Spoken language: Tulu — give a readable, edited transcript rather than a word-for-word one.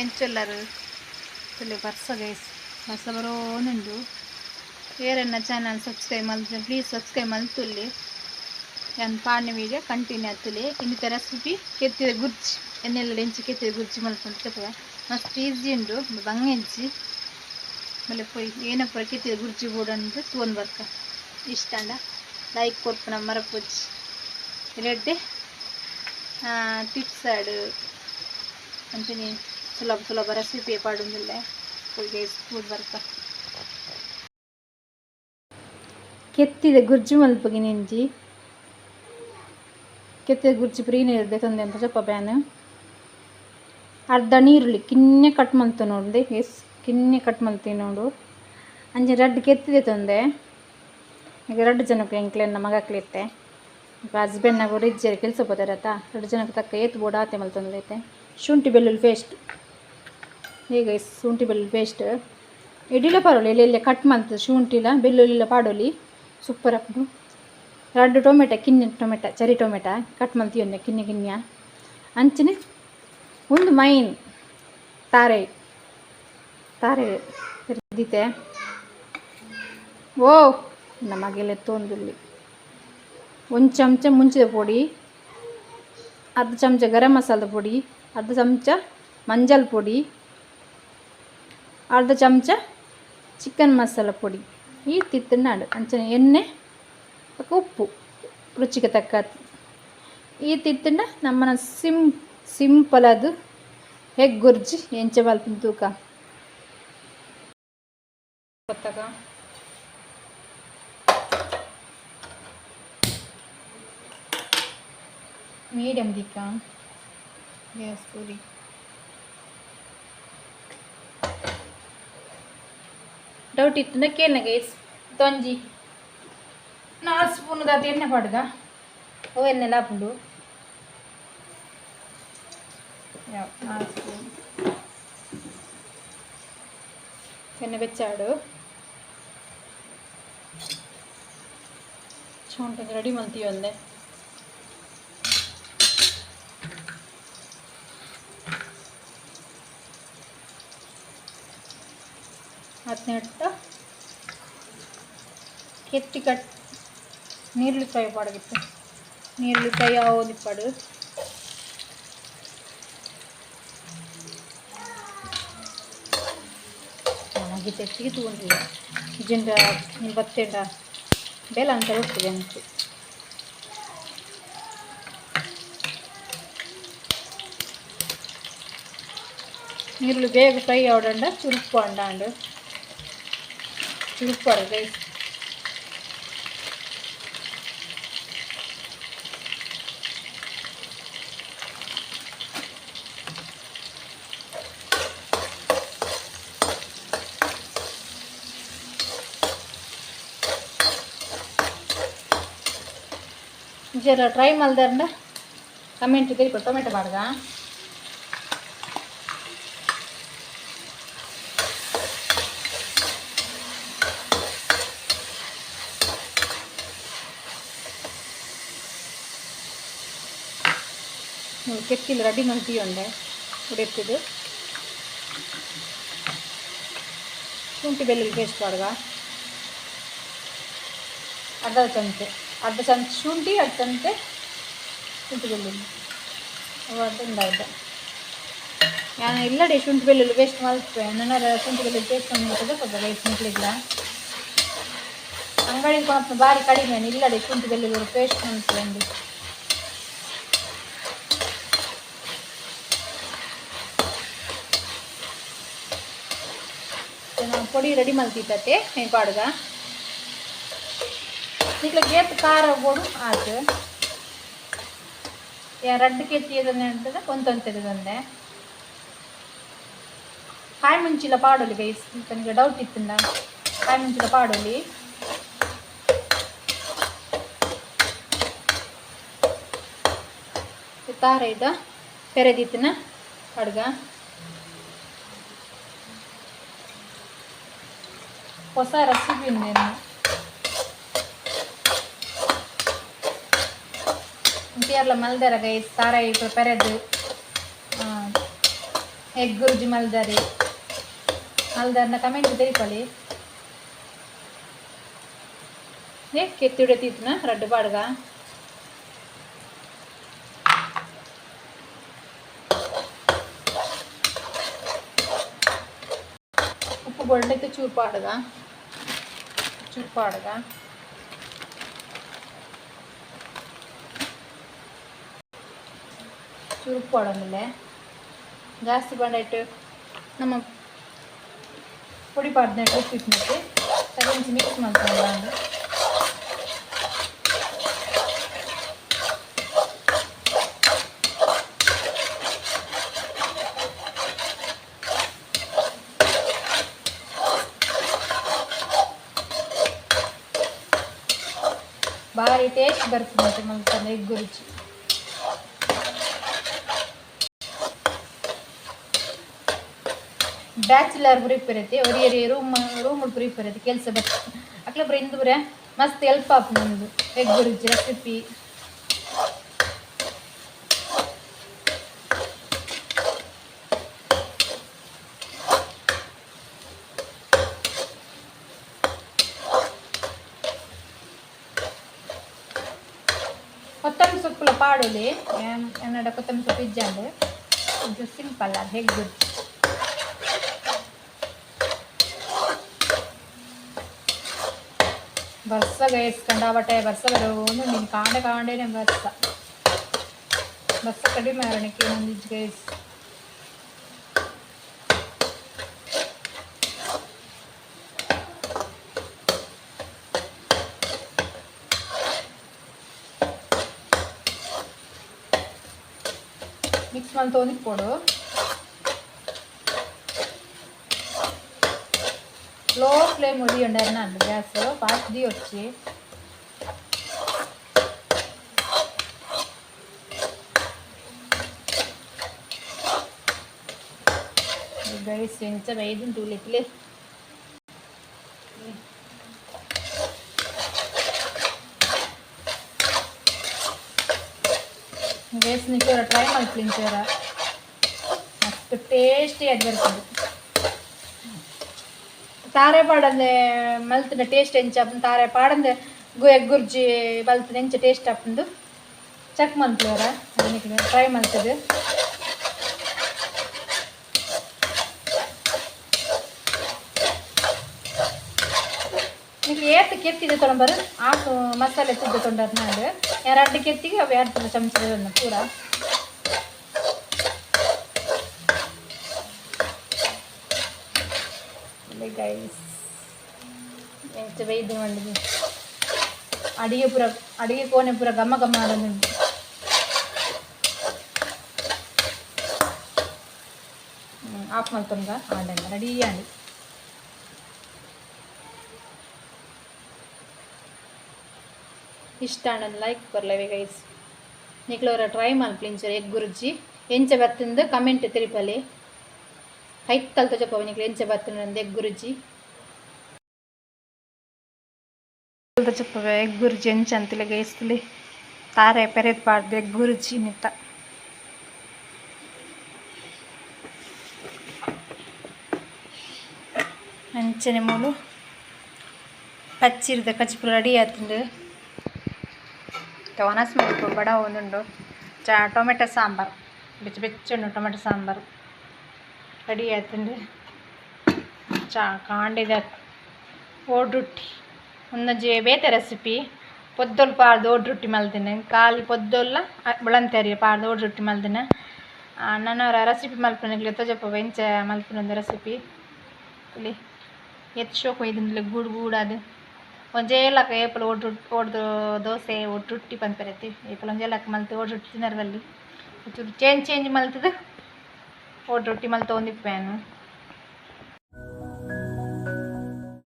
ಎಂಚೊಲ್ಲರು ತುಲೆ ಬರ್ಸ ಗೈಸ್, ಬರ್ಸ ಬರೋನುಂಡು. ಏರೆನ್ನ ಚಾನಲ್ ಸಬ್ಸ್ಕ್ರೈಬ್ ಮಲ್ತ, ಪ್ಲೀಸ್ ಸಬ್ಸ್ಕ್ರೈಬ್ ಮಲ್ತುಲ್ಲಿ. ಯಾನ್ ಪಾಡ್ನ ವೀಡಿಯೋ ಕಂಟಿನ್ಯೂ ಆತುಲೆ. ಇನ್ನಿತ ರೆಸಿಪಿ ಕೆತ್ತಿದ ಗುರ್ಜಿ. ಎಣ್ಣೆಲ್ಲ ಎಂಚ ಕೆತ್ತಿದ ಗುರ್ಜಿ ಮಲ್ಪುಂಡು ತೂಪುವ. ಮಸ್ತ್ ಈಸಿ ಉಂಡು, ಬಂಗ ಇಜ್ಜಿ. ಬಲೆ ಪೋಯಿ ಏನ ಪೂರ ಕೆತ್ತಿದ ಗುರ್ಜಿ ಬೋಡಂದು ತೂವೊಂದು ಬರ್ಕ. ಇಷ್ಟ ಆಂಡ ಲೈಕ್ ಕೊರ್ಪುನ ಮರಪೊಚ್ಚಿ. ರೆಡ್ಡೆ ಟಿಪ್ಸ್ ಆಡ್ ಅಂಚನೆ ಸುಲಭ ಸುಲಭ ರೆಸಿಪಿ ಪಾಡೊಂದುಲ್ಲೆ. ಪೋಯಿ ಗೈಸ್, ತೂದು ಬರ್ಕ. ಕೆತ್ತಿದ ಗುರ್ಜಿ ಮಲ್ಪುಗಿನಿಂಜಿ. ಕೆತ್ತಿದ ಗುರ್ಜಿ ಪ್ರೀ ದೆತೊಂದೆ ಅಂತ ಚೊಪ್ಪ ಪ್ಯಾನ್. ಅರ್ಧ ನೀರುಳ್ಳಿ ಕಿನ್ನೆ ಕಟ್ ಮಲ್ತು ನೋಡು ಎಸ್, ಕಿನ್ನೆ ಕಟ್ ಮಲ್ತಿ ನೋಡು. ಅಂಚೆ ರಡ್ಡ್ ಕೆತ್ತಿ ದೆತೊಂದೆ. ಈಗ ರಡ್ಡ್ ಜನಕ್ಕೆ, ಎಂಕ್ಲೆನ ಮಗಕ್ಲಿತ್ತೆ, ಹಸ್ಬೆಂಡ್ ನಗು ಇಜ್ಜೆರ್, ಕೆಲಸ ಪೋತೆರತ್ತ. ರಡ್ಡ್ ಜನಕ್ಕೆ ತಕ್ಕ ಏತ್ ಬೋಡು ಆತೆ ಮಲ್ತೊಂದುಲ್ಲೆ. ಶುಂಠಿ ಬೆಳ್ಳುಳ್ಳಿ ಪೇಸ್ಟ್ ಈಗ, ಶುಂಠಿ ಬೆಳ್ಳುಳ್ಳಿ ಪೇಸ್ಟ್ ಇಡಿಲ ಪಾಡೊಲಿ. ಎಲ್ಯ ಎಲ್ಯ ಕಟ್ ಮಲ್ತ್ ಶುಂಠಿಲ ಬೆಳ್ಳುಳ್ಳಿಲ ಪಾಡೊಲಿ, ಸೂಪರ್ ಆಪುಂಡು. ರಡ್ಡ್ ಟೊಮೆಟೊ, ಕಿನ್ಯ ಟೊಮೆಟೊ, ಚೆರಿ ಟೊಮೆಟೊ ಕಟ್ ಮಲ್ತಿಯೊಂದೆ ಕಿನ್ಯ ಕಿನ್ಯ. ಅಂಚನೆ ಒಂದು ಮೈನ್ ತಾರೆ ತಾರೆ ದೀತೆ. ಓ ನಮಗೆಲ್ಲ ತೊಂದುಲ್ಲಿ. ಒಂದು ಚಮಚ ಮುಂಚಿದ ಪೊಡಿ, ಅರ್ಧ ಚಮಚ ಗರಂ ಮಸಾಲದ ಪೊಡಿ, ಅರ್ಧ ಚಮಚ ಮಂಜಲ್ ಪೊಡಿ, ಅರ್ಧ ಚಮಚ ಚಿಕನ್ ಮಸಾಲ ಪೊಡಿ, ಈ ತಿತ್ತನಾಡು. ಅಂಚನೆ ಎಣ್ಣೆ, ಬೊಕ ಉಪ್ಪು ರುಚಿಗೆ ತಕ್ಕ. ಈ ತಿತ್ತಂಡ ನಮ್ಮನ ಸಿಂಪಲ್ ಅದು ಎಗ್ ಗುರ್ಜಿ ಎಂಚ ಮಲ್ಪುನ ತೂಕ. ಗೊತ್ತಾಗ ಮೀಡಿಯಮ್ ದಿಕ್ಕ ಗ್ಯಾಸ್ ಪೂರಿ. ಡೌಟ್ ಇತ್ತು ಕೇಳ್ ಗೈಸ್. ತೊಂಜಿ ನಾಲ್ ಸ್ಪೂನ್ ದಾತ್ ಎಣ್ಣೆ ಪಾಡ್ಗ. ಅವು ಎಣ್ಣೆ ಆಪುಂಡು. 4 ಸ್ಪೂನ್ ಎಣ್ಣೆ ಬೆಚ್ಚಾಡು. ಚೌಂಟ್ ರೆಡಿ ಮಲ್ತೀವಿ ಒಂದೆ. ಹದಿನೆಂಟು ಕೆತ್ತಿ ಕಟ್ ನೀರುಳ್ಳಿ ಫ್ರೈ ಪಾಡಗಿತ್ತು. ನೀರುಳ್ಳಿ ಫ್ರೈ ಆವೊಂದಿಪ್ಪಡು. ನಮಗೆ ತೆತ್ತಿಗೆ ತೂಂದಿಲ್ಲ ಇಜ್ಜಿಂಡ ನೀನು ಬತ್ತೇಂಡ ಬೇಲ ಅಂತ ಹೋಗ್ತದೆ ಅಂತು. ನೀರುಳ್ಳಿ ಬೇಗ ಫ್ರೈ ಆವಡಂಡ ಚುರುಕು ಅಂಡಾಂಡು ಚುರುಕು ಗೈಸ್. ಜರ ಟ್ರೈ ಮಲ್ದರ್ಂಡ ಕಮೆಂಟ್ ತೆರಿಪೊ. ಟೊಮೆಟೊ ಪಾಡ್ಗ. ಕೆತ್ತಿಲ್ ರೆಡಿ ಮಲ್ತಿಯೊಂಡೆ ಉಡೆತ್ತಿದ್ದು. ಶುಂಠಿ ಬೆಳ್ಳುಳ್ಳಿ ಪೇಸ್ಟ್ ಪಾಡ್ಗ. ಅರ್ಧ ಚಮಚೆ, ಅರ್ಧ ಚಮಚ ಶುಂಠಿ, ಅರ್ಧ ಚಮಚ ಶುಂಠಿ ಬೆಳ್ಳುಳ್ಳಿ. ಅವು ಅರ್ಧ ಅರ್ಧ. ನಾನು ಇಲ್ಲಡೆ ಶುಂಠಿ ಬೆಳ್ಳುಳ್ಳಿ ಪೇಸ್ಟ್ ಮಲ್ಪೆ. ನನ್ನ ಶುಂಠಿ ಬೆಳ್ಳುಳ್ಳಿ ಪೇಸ್ಟ್ ಮಾಡ್ತದೆ ಸ್ವಲ್ಪ ರೈಸ್ ನಿಕ್ಲಿಗ್ಲ. ಅಂಗಡಿ ಕೊನಪ್ಪ ಬಾರಿ ಕಡಿಮೆ. ಇಲ್ಲಡೆ ಶುಂಠಿ ಬೆಳ್ಳುಳ್ಳಿ ಪೇಸ್ಟ್ ಮಲ್ಪೆ ಒಂದು. ಪೊಡಿ ರೆಡಿ ಮಲ್ತಿತ್ತತೆ ಪಾಡುಗ. ನಿಕ್ಲ ಏತ್ ಖಾರ ಬೋಡು ಆತು. ರಡ್ಡ್ ಕೆತ್ತಿ ಅಂತದ ಒಂತೊಂತೆದಂದೆ. ಕಾಯಿ ಮುಂಚಿಲ ಪಾಡೊಲಿ ಗೈಸ್. ತನಗೆ ಡೌಟ್ ಇತ್ತಿಂದ ಕಾಯಿ ಮುಂಚಿಲ ಪಾಡೊಲಿ. ತಾರ ಇದ್ದ ಪೆರೆದಿತ್ತಿನ ಅಡ್ಗ. ಹೊಸ ರೆಸಿಪಿ ಉಂದೇನು ಕೇರಳ ಮಲ್ದೆರ ಗೈಸ್. ತಾರಾಯಿ ಪೆರೆದು ಎಗ್ ಗುರ್ಜಿ ಮಲ್ದಾರಿ ಮಲ್ದಾರ್ನ ಕಮೆಂಟ್ ತೆರಿಪಳಿ ಏ ಕೆತ್ತಿಡೆ ತೀತ್ನ ರಡ್ಡು ಪಾಡ್ಗ ಉಪ್ಪು ಬೊಳ್ಳೆತ್ತು ಚೂರು ಪಾಡ್ಗ ಚೂರು ಪಾಡ್ಗ ಚೂರು ಉಪ್ಪು ಪಾಡೋದಿಲ್ಲ ಜಾಸ್ತಿ ಬಂಡಾಯ್ತು ನಮ್ಮ ಪೊಡಿ ಪಾಡ್ದ ಉಪ್ಪಿಟ್ಟು ಸರಿ ಮಿಕ್ಸ್ ಮಾಡ್ಕೊಂಡು ಭಾರಿ ಟೇಸ್ಟ್ ಬರ್ತದೆ ಮತ್ತೆ ಮಲ್ತಂದ್ರೆ ಎಗ್ ರುಚಿ. ಬ್ಯಾಚುಲರ್ ಪುರಿ ಒರಿಯರಿ ರೂಮ್ ರೂಮ್ ಪುರಿ ಇಪ್ಪರೈತಿ ಕೆಲಸ ಬತ್ ಅಕ್ಲೆ ಪುರ ಇಂದು ಪುರ ಮಸ್ತ್ ಎಲ್ಪ್ ಆಪ್ ನಮ್ದು ಎಗ್ ರುಚಿ ರೆಸಿಪಿ. ಕೊತ್ತಂಬರಿ ಸೊಪ್ಪುಲ ಪಾಡೊಲಿ ಎನ್ನಡ ಕೊತ್ತಂಬರಿ ಸೊಪ್ಪು ಇಜ್ಜಾಂಡ್ ಇದು ಸಿಂಪಲ್ ಅದು ಹೆಗ್ ಬರ್ಸ ಗೈಸ್ ಕಂಡಾಬಟ್ಟೆ ಬರ್ಸ ಬರೋನು ನೀನು ಕಾಂಡೆ ಕಾಂಡೇನೆ ಬರ್ಸ ಬರ್ಸ ಕಡಿಮೆ ಆರಣಕ್ಕೆ ಒಂದಿಜ್ಜಿ ಗೈಸ್. ಮಿಕ್ಸ್ ಮಲ್ತೊಂದು ಲೋ ಫ್ಲೇಮ್ ಉಡಿಯುಂಡು ಗ್ಯಾಸ್ ಫಾಸ್ಟ್ ದಿಯೊಚ್ಚಿ. ಗೈಸ್ ಎಂಚ ಬೈದುಂಟು ಉಲೆತ್ಲೆ. ಗೈಸ್ ನಿಕ್ಕೊರ ಟ್ರೈ ಮಲ್ಪುಲಿಂಚೆರ ಮಸ್ತ್ ಟೇಸ್ಟಿ ಆದ್ ಬರ್ತದೆ. ತಾರೆ ಪಾಡಂದೆ ಮಲ್ತಿನ ಟೇಸ್ಟ್ ಎಂಚ ಆಪುಂಡು ತಾರೆ ಪಾಡಂದೆ ಎಗ್ಗುರ್ಜಿ ಮಲ್ತಿನ ಎಂಚ ಟೇಸ್ಟ್ ಆಪುಂಡು ಚೆಕ್ ಮಲ್ಪುವೆರ ಟ್ರೈ ಮಲ್ತುದು. ನಿಕ್ಲು ಏತ್ ಕೆತ್ತಿದೆ ತೊಗೊಂಬರು ಆತು ಮಸಾಲೆ ತುದ್ದ ತೊಂಡರ್ ನಾಡು ಎರಡು ಕೆತ್ತಿಗೆ ಅವು ಎರಡು ಚಮಚ ಪೂರ. ಗೈಸ್ ಎಂಚ ಬೈದು ಮಂಡಿದೆ ಅಡಿಗೆ ಪೂರ ಅಡಿಗೆ ಕೋಣೆ ಪೂರ ಘಮ ಘಮ ಆಡೋದುಂಟು. ಆಫ್ ಮಲ್ತೊಂದ ಆಂಡ ರೆಡಿ ಆಂಡ್. ಇಷ್ಟ ಆಂಡ ಲೈಕ್ ಕೊರ್ಲವೆ ಗೈಸ್. ನಿಕ್ಲವರ ಟ್ರೈ ಮಲ್ಪಲಿಂಚ ಎಗ್ ಗುರ್ಜಿ ಎಂಚ ಬತ್ತಿಂದು ಕಮೆಂಟ್ ತೆರಿಪಲೆ ಕೈತಲ್ ತೋಜಪ್ಪ ನಿಕ್ಲು ಎಂಚ ಬತ್ತಿಂದು ಎಗ್ ಗುರ್ಜಿ ತೋಜಪ್ಪವೆ ಎಗ್ ಗುರ್ಜಿ ಎಂಚ ಅಂತಿಲ್ಲ ಗೈಸ್ತಲಿ ತಾರೆ ಪೆರೆದ್ ಪಾಡ್ದು ಎಗ್ ಗುರ್ಜಿ ನಿತ್ತ. ಅಂಚನೆ ಮೂಲು ಪಚ್ಚಿರ್ದ ಕಜಿಪು ರೆಡಿ ಆತುಂಡು. ಒನಸ್ ಮಲ್ಪು ಬಡ ಒಂದುಂಡು ಚಾ ಟೊಮೆಟೊ ಸಾಂಬಾರು ಬೆಚ್ಚ ಬೆಚ್ಚುಂಡು ಟೊಮೆಟೊ ಸಾಂಬಾರು ರೆಡಿ ಆತುಂಡು. ಚಾ ಕಾಂಡೆದ ಓಡ್ರೊಟ್ಟಿ ಒಂದೊಂಜಿ ಬೇತೆ ರೆಸಿಪಿ ಪೊದ್ದೊಲ್ ಪಾಡ್ದು ಓಡ್ರೊಟ್ಟಿ ಮಲ್ದಿನ ಖಾಲಿ ಪೊದ್ದೊಲ್ಲ ಬೊಳಂತೆರಿ ಪಾಡ್ದು ಓಡ್ರೊಟ್ಟಿ ಮಲ್ದಿನ ನನೊರ ರೆಸಿಪಿ ಮಲ್ಪುನಕ್ಲೆ ತೋಜಪ್ಪ ಎಂಚ ಮಲ್ಪುನಂದು ರೆಸಿಪಿ ತೂಲೆ ಏತ್ ಶೋಕು ಒಯ್ದುಂಡುಲೆ ಗೂಡು ಗೂಡಾದ್ ಒಂಜೇ ಲಕ ಏಪಲ ಓಡ್ರೊಟ್ಟಿ ಓಡ್ದು ದೋಸೆ ಓಡ್ರೊಟ್ಟಿ ಪನ್ಪೆರತ್ತೆ ಏಪಲ ಒಂಜೇ ಲಕ ಮಲ್ತ್ ಓಡ್ರೊಟ್ಟಿ ತಿನರೆ ಬಲ್ಲಿ ಒಂಚೂರು ಚೇಂಜ್ ಚೇಂಜ್ ಮಲ್ತ್‌ದ್ ಓಡ್ರೊಟ್ಟಿ ಮಲ್ತೊಂದಿಪ್ಪೆ ಯಾನ್.